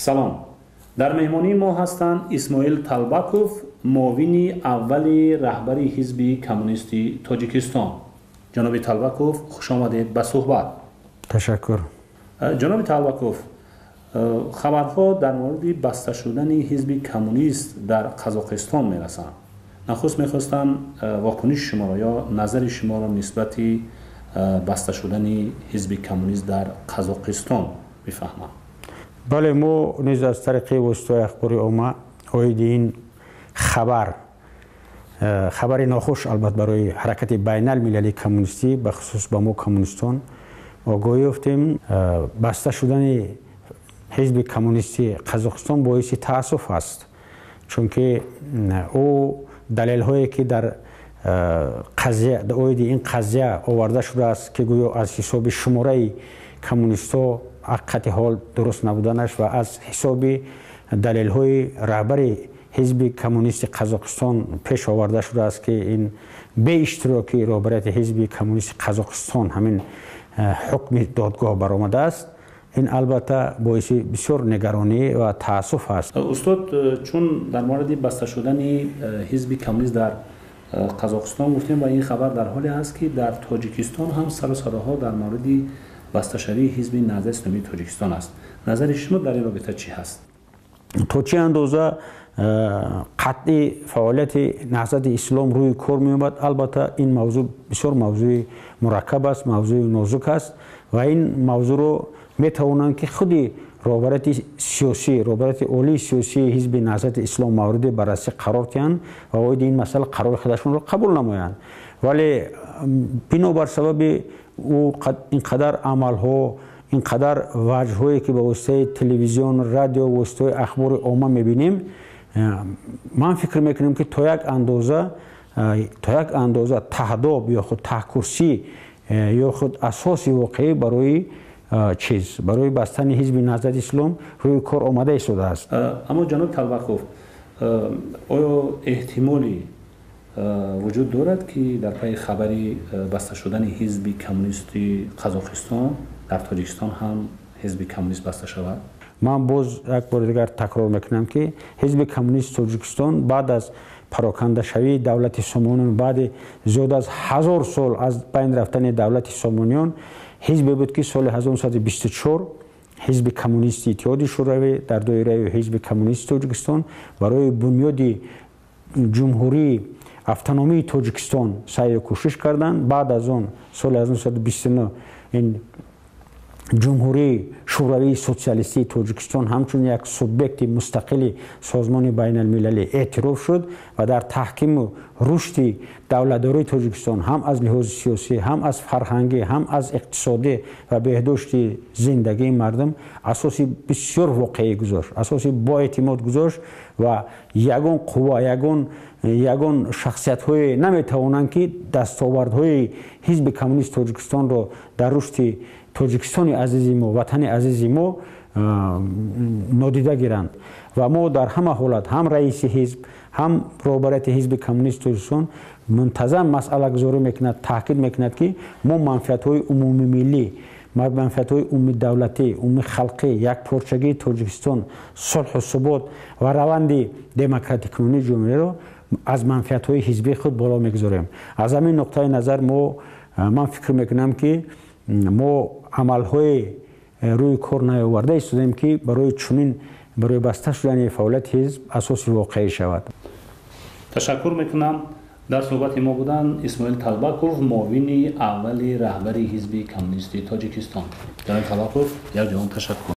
Салом. Дар меҳмонии мо ҳастанд Исмоил Талбаков, муовини аввали раҳбари Ҳизби Коммунисти Тоҷикистон. Ҷаноби Талбаков, хуш омадед ба суҳбат. Ташаккур. Ҷаноби Талбаков, хабарҳо дар мавриди баста шудани Ҳизби Коммунист дар Қазоқистон мерасанд. Нахуст мехостам вокуниши шуморо ё назари шуморо нисбати баста шудани Ҳизби Коммунист дар Қазоқистон бифаҳмам. Бале, мо низ аз тариқи воситаҳои ахбори омма оиди ин хабар, хабари нохуш албатта барои ҳаракати байналмилалии коммунистӣ, бахусус ба мо коммунистон, огоҳӣ ёфтем. Баста шудани Ҳизби Коммунисти Қазоқистон боиси таассуф аст, чунки ӯ далелҳое ки дар қазия оиди ин қазия оварда шудааст, ки гӯё аз ҳисоби шумораи коммунистҳо ҳақиқати ҳол дуруст набуданаш ва аз ҳисоби далелҳои раҳбари Ҳизби Коммунисти Қазоқистон пеш оварда шудааст, ки ин беиштироки роҳбарияти Ҳизби Коммунисти Қазоқистон ҳамин ҳукми додгоҳ баромадааст. Ин албатта боиси бисёр нигаронӣ ва таассуф аст. Устод, чун дар мавриди баста шудани Ҳизби Коммунист дар Қазоқистон гуфтем ва ин хабар дар ҳоле ҳаст, ки дар Тоҷикистон ҳам сару садоҳо дар мавриди басташавии Ҳизби Наҳзати Исломии Тоҷикистон аст. Назари шумо дар ин робита чӣ ҳаст? То чӣ андоза қатъи фаъолияти Наҳзати Ислом рӯи кор меомад, албатта ин мавзӯъ бисёр мавзӯи мураккаб аст, мавзӯи нозук аст ва ин мавзӯъро метавонанд, ки худи роҳбарияти сиёсӣ, роҳбарияти олии сиёсии Ҳизби Наҳзати Ислом мавриди баррасӣ қарор диҳанд ва оиди ин масъала қарори худашонро қабул намоянд. Вале бинобар сабаби ӯ ин қадар амалҳо, ин қадар ваҷҳое, ки ба воситаи телевизион, радио, воситаҳои ахбори омма мебинем, ман фикр мекунам, ки то як андоза таҳдоб ё худ таҳкурсӣ ё худ асоси воқеӣ барои чиз, барои бастани Ҳизби Наҳзати Ислом рӯи кор омада истодааст. Аммо, ҷаноб Талбаков, оё эҳтимоле вуҷуд дорад, ки дар пайи хабари баста шудани Ҳизби Коммунисти Қазоқистон дар Тоҷикистон ҳам Ҳизби Коммунист баста шавад? Ман боз як бори дигар такрор мекунам, ки Ҳизби Коммунисти Тоҷикистон баъд аз парокандашавии давлати Сомониён, баъди зиёд аз 1000 сол аз байн рафтани давлати Сомониён, ҳизбе буд, ки соли 1924 Ҳизби Коммунисти Иттиҳоди Шӯравӣ дар доираи Ҳизби Коммунисти Тоҷикистон барои бунёди Ҷумҳурии Автономии Тоҷикистон саъю кӯшиш карданд. Баъд аз он соли 1929 ин Ҷумҳурии Шӯравии Социалистии Тоҷикистон ҳамчун як субъекти мустақили созмони байналмилалӣ эътироф шуд ва дар таҳкиму рушди давлатдории Тоҷикистон ҳам аз лиҳози сиёсӣ, ҳам аз фарҳангӣ, ҳам аз иқтисодӣ ва беҳдошти зиндагии мардум асоси бисёр воқеӣ гузошт, асоси боэътимод гузошт ва ягон қувва, ягон шахсиятҳое наметавонанд, ки дастовардҳои Ҳизби Коммунист Тоҷикистонро дар рушди Тоҷикистони азизи мо, ватани азизи мо нодида гиранд. Ва мо дар ҳама ҳолат, ҳам раиси ҳизб, ҳам роҳбарияти Ҳизби Коммунист Тоҷикистон мунтазам масъалагузорӣ мекунад, таъкид мекунад, ки мо манфиатҳои умумимиллӣ, манфиатҳои умумидавлатӣ, умумихалқӣ, якпорчагии Тоҷикистон, сулҳу субот ва раванди демократикунонии ҷомеаро аз манфиатҳои ҳизбии худ боло мегузорем. Аз ҳамин нуқтаи назар мо, ман фикр мекунам, ки мо амалҳое рӯи кор наоварда истодаем, ки барои чунин, барои баста шудани фаъолияти ҳизб асоси воқеӣ шавад. Ташаккур мекунам. Дар суҳбати мо буданд Исмоил Талбаков, муовини аввали раҳбари Ҳизби Коммунисти Тоҷикистон. Ҷаноби Талбаков, як ҷаҳон ташаккур.